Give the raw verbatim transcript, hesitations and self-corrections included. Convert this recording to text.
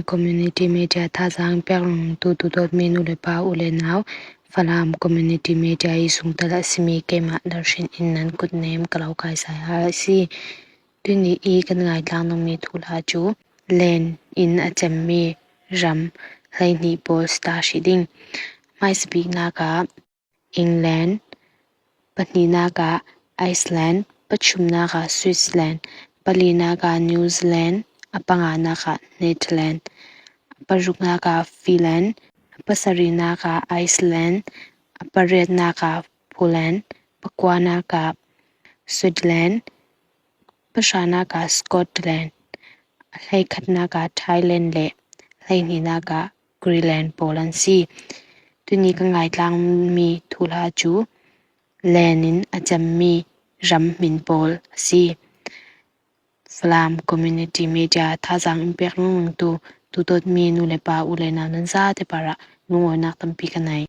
Community Media thazaang pek nung tu tu dot mi nu le pa u le nau, Falam Community Media i sungtal a simi keimah Lalhrin in nan kut nem ka lo kai sai a si. Tuni i kan ngaitlang nung mi thuhla cu len in a cemmi ram hleihnih pawl si ta hri ding. Hmaisa biknak ah England, pahnihnak ah Iceland, pathumnak ah Switzerland, palinak ah New Zealand, a panganak ah Netherlands, a paruknak ah Finland, a pasarinak ah Iceland, a pariatnak ah Poland, pakuanak ah Switzerland, pahranak ah Scotland, a hleikhatnak ah Thailand le hleihnihnak ah Greenland pawl an si. Tuni ka ngaitlang mi thuhla cu len in a cemmi ram hmin pawl a si. Falam Community Media thazaang in pek nung tu tu dot mi nu le pa u le nau nan zate parah lungawinak tampi ka nei.